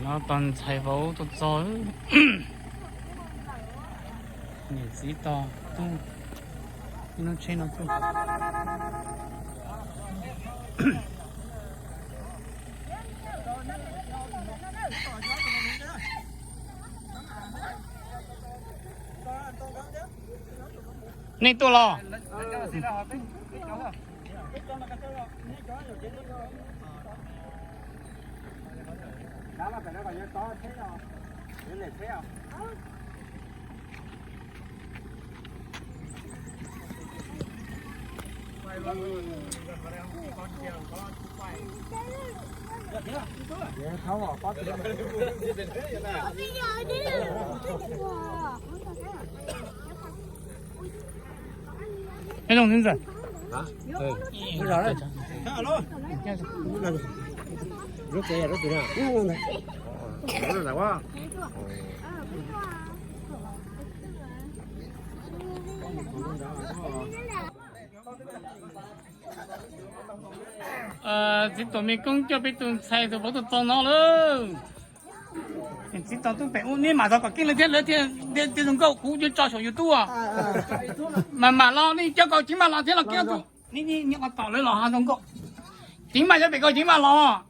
No tos ntxhais vauv tuaj txog, niam txiv tos tuaj, ib lub tsheb no tuaj. Nej tuaj los? Ntxawm, txiv tuam me koob coj peb tus ntxhais tus vauv tuaj txog no lawm. Txiv tuam tub pem ub, neb mam zov kom keej lawv thiab, lawv thiaj zoo nkauj, kuv yuav tso saum YouTube. Mas mam los, nej coj kom Ceev Vaj los thiab los kiag tus, nej nyob tom lawv los ha zoo nkauj. Ceev Vaj, cov pem kom Ceev Vaj los.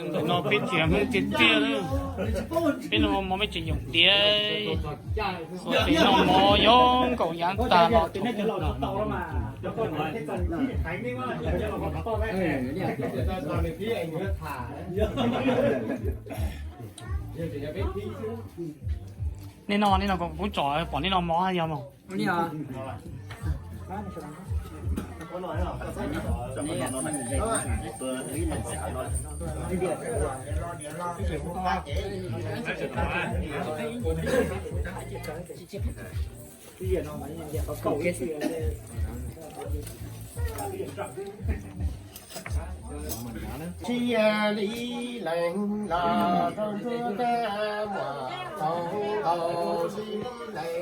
Ntawm no peb tseem Hmoob tiag tiag, peb noj mov peb tseem yoom diav, ua tseem noj mov yoov nkaus yav tag no. Nej noj, nej noj, kuv tsom pom nej noj mov yog mas. Tsis li leej los rau ntsuag teb muaj txaus nkaus, tsis li leej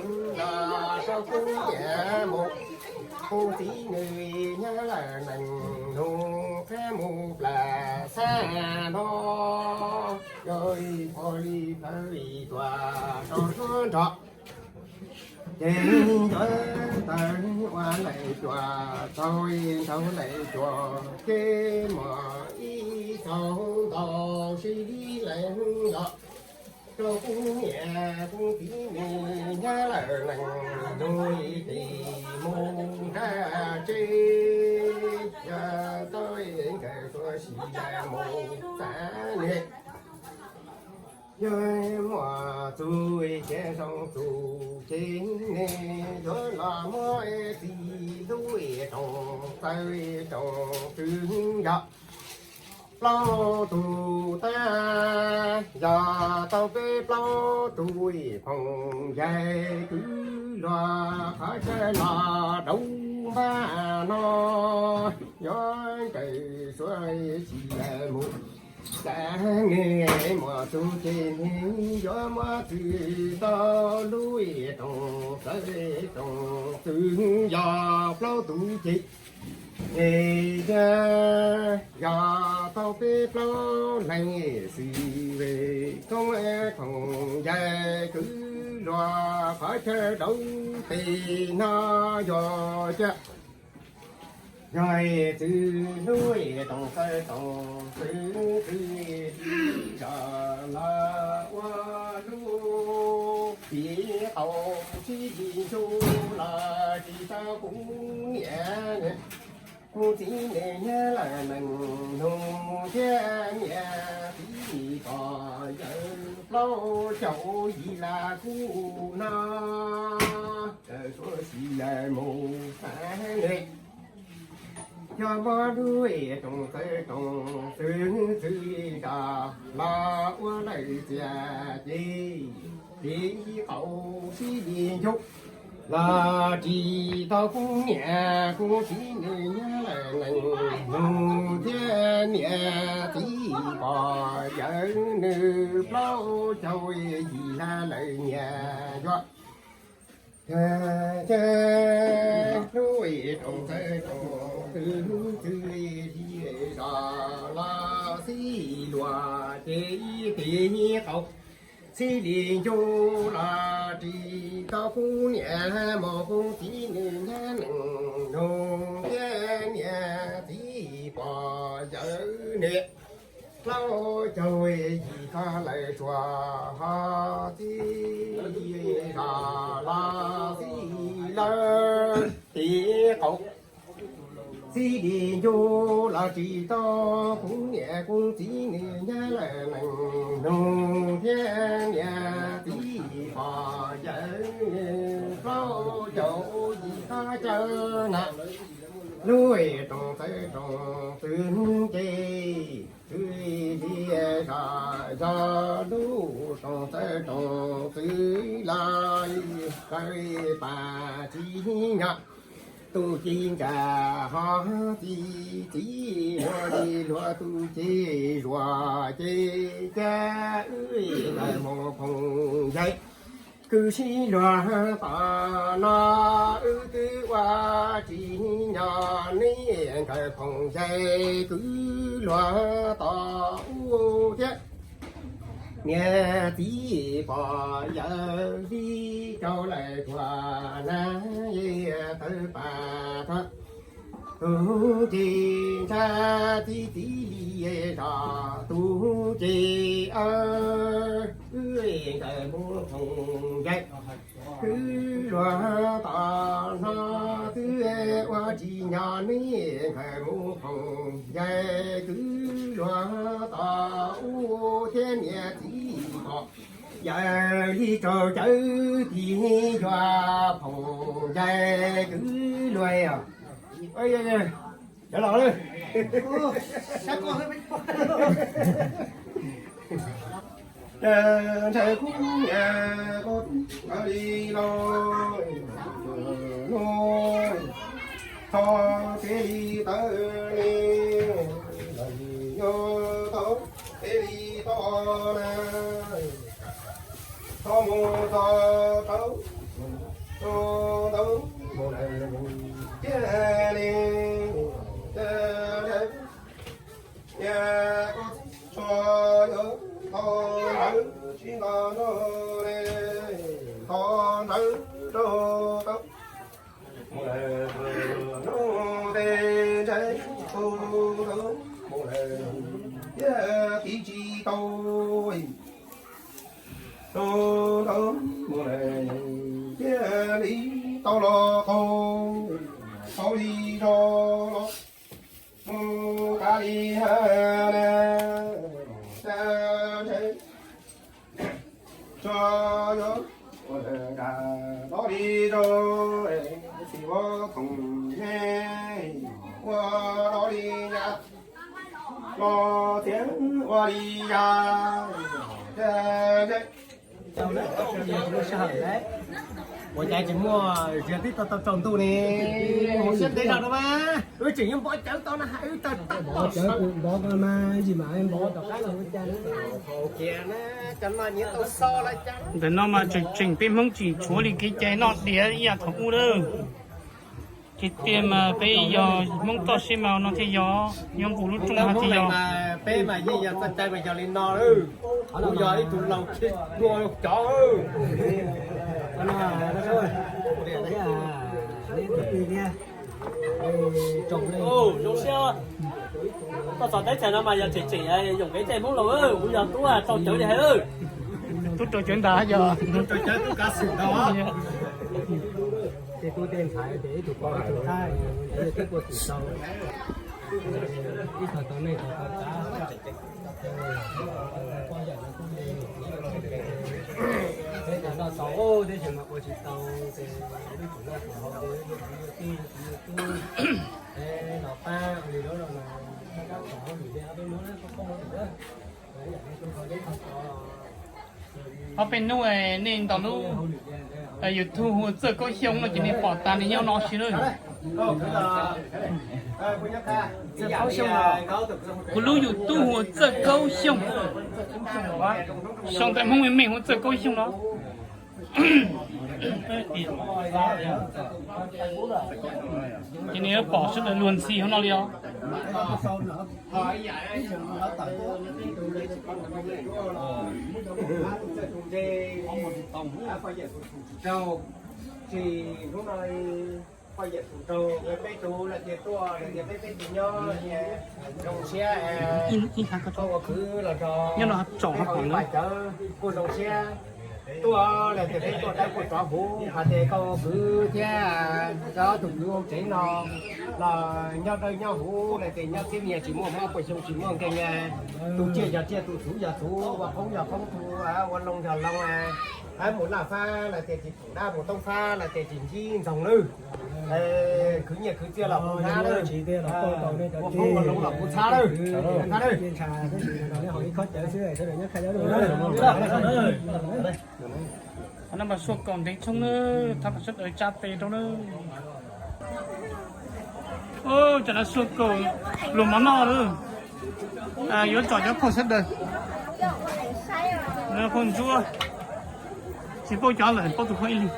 los rau kuv niam mus, kuv txiv nws nyob lawm nees nus, qheb mus plam xab no, yog ib qho li plawv li tuam rau ntsuag nrog. Ces ntawd tawm ua lawm cuam txaus, ntawd lawm cuam ces muaj ib txaus nkaus, tsis li leej los rau kuv niam kuv txiv nws nyob lawm nees nus, ib tis mus nram tsev, yog tau nkawd tuaj sim mus xav nws. Yog muaj txuj ces zoo txuj ces nws yuav los muab txiv hlub rooj txawj rooj txwv yog. plaub tug tag, yog tau peb plaub tug phooj ywg kwv luag qhov chaw los rau npaj no, yuav ncaws suav tsis mus. Cas nws muaj txuj ces nws yuav muab txwv tau lub rooj txawv rooj txwv yog plaub tug ces, es yog tau peb plaub leeg xwb, koob phooj ywg kwv luag qhov chaw rau pem no yog cas. Yog txwv lub rooj txawv rooj txwv, txwv zos los ua lub txiv qaub, txij li ntuj los tsis tau kuv niam, kuv txiv nws nyob lawm nees nug thiab niam txiv pog yawm plaub caug yim lab kuv no, txawm suav tsis yawm mus xav li. Yog muab lub rooj txawv rooj txwv, txwv zos los ua lawm txias ces, txiv qaub txij li ntuj los tsis tau kuv niam, kuv txiv nws nyob lawm nees nug thiab niam txiv pog yawm nws plaub caug yim lab lawm niam yuav. Ces lub rooj txawv rooj txwv, txwv zos los xij luag ces, txiv qaub txij li ntuj los tsis tau kuv niam, mus kuv txiv nws nyob nees nug thiab niam txiv pog yawm nws plaub caug yim ko lawm tsuas ho txij zos los xij lawm txiv qaub txij li ntuj los tsis tau kuv niam, kuv txiv nws nyob lawm nees nug thiab niam txiv pog yawm nws plaub caug yim ko caw na. Lub rooj txawv rooj txwv ces, txwv li zos yog lub rooj txawv rooj txwv los, txawv pab tsis nyob. Tus ci ntsa ho txiv, txiv luag li luag tus ci zuag ces, cas wb ntawm mus phooj ywg kwv tij luag tom no, wb twb ua tsis nyob, nej nkawd phooj ywg kwv luag tom ub thiab niam txiv pog yawm li rau lawm tsuas na, tawv pab tsuag tus ci ntsa txiv, txiv li zos tus ci, wb nkawd mus phooj ywg kwv luag tom no, twb ua tsis nyob, nej nkawd mus phooj ywg kwv luag tom ub thiab niam txiv pog yawm li rau cawv tib yuav phooj ywg kwv luag os. Cov laus lawm. Ntshe kuv niam koj tus ntawd li no, no, txhob txev li tawv li, lawv nyob tau txev li tau na, txhob mus txog rau, rau ntawd mus lawm thiaj li, thiaj li. Niam koj tso yuav tho ntawd tsis nto no ne, tho ntawd rau tau mus lawm, nub tej ntshai tau tau mus lawm, thiaj tiv tsis tau. Tau tau mus lawm thiaj li tau los qaug, tau li zog los mus tas li ha na, tsa ntshe tso yuav ua lawm nram los li zog, tsis ua phoom ne, ua los li yam Ua cas tsis muaj ziag tib tau tau tsaus ntuj ne? Hauv siab ntev no mas wb tseem yuav npov cawv tau na, wb tawg tag npov cawv, npov ko mas ib ntsis mas npov tom qab los ua cas. Ntawm no mas tseem tseem peb Hmoob tseem tshuav li kev cai noj diav ib yam thaum ub lawm. Tiag tiag mas peb yog Hmoob toj siab mas no thiaj yog, nyob nqus lub rooj no thiaj yog. Peb mas yeej yog txoj cai mas yog li no, kuv yog ib tug laus tsis dua cov. Zoo siab, koj txog teb chaws no mas yog tseem tseem yoom kev cai Hmoob laus, kuv yog tub rau cawv li hais. Tub rau cawv ntag yog. Tub rau cawv tub kav xwm ntag. Tej tub tej ntxhais ces ib tug pom ib tug qab, twb tuaj tim sau, ib tog tau neej tog tau tav. Poj yam no kuj li, peb noj tau, tab sis mas ua tsis tau ces wb tsum noj tsum haus, wb tij wb tub, peb los pab ua li lub no mas, kab tov lwm li ob peb hnub na, koj koj ua lwm na. Ob peb hnub nej ntaus lub YouTube hu ua Txawj Kaub Xyooj no ces nej pom tas nws nyob no si lawm. Kuv lub YouTube hu ua Txawj Kaub Xyooj, sau ntawv Hmoob meej meej hu ua Txawj Kaub Xyooj no. Ces nej yuav pom sawv daws luag ntxhi hauv no li os. Ces hnub no poj yawm tus nraug peb tug lawm tias tuaj lawm tias peb peb tug nyob zoo siab, koj ua kwv los nrog peb haus ib pas cawv kuj zoo siab. Tuaj lawm tias peb tuaj dawb kuj rov huv hais tias koj ua kwv thiab ob tug kwv hauv tsev no los nyob dawb nyob huv lawm tias nyob txhiab nias tsis muaj mob puas xyoo tsis muaj nkeeg, tus tsiaj yog tsiaj tus txhuv yog txhuv ua qoob yog qoob tus ua loo yog loo, mus laj fab lawm tias tsis pum dab mus toob fab lawm tias tsis ntsib ntxoog lawm. Khwv nyiaj khwv txiaj los kuv hnab lawm, ua qoob ua loo los kuv txhab lawm, hnab lawm. Qhov no mas Suav Kaum ntev tshoob na, thab pas sawv daws tsa tes rau na. Tsam no Suav Kaum luag mov noj lawm, yuav tsom cov phauj sawv daws, phauj ntsuab, tsis paub cov lawm paub tus phauj ib leeg.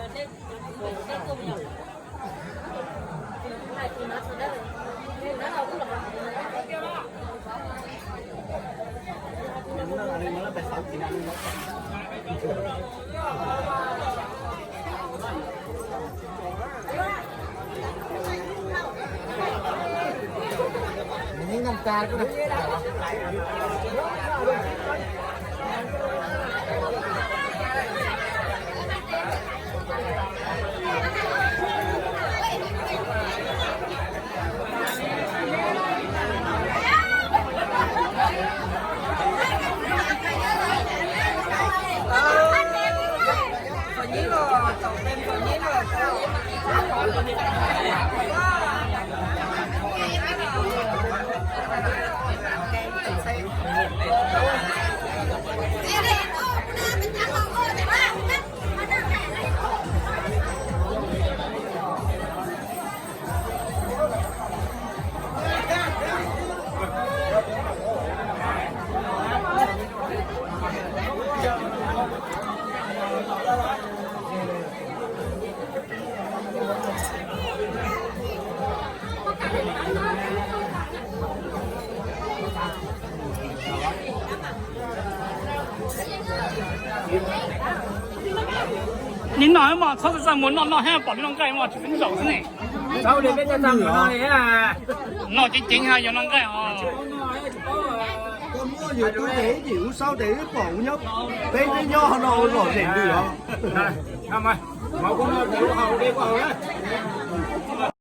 Nim no mos txhob txaj muag noj noj hab pom li noj nqaij mos tsis xeeb zaum xwb ne. Noj ceev ceev ha yog noj nqaij os. Koj muab yus tub tes ib yim ub saub tes wb pom ub nyob, peb twb nyob no ua lom zem lwm os.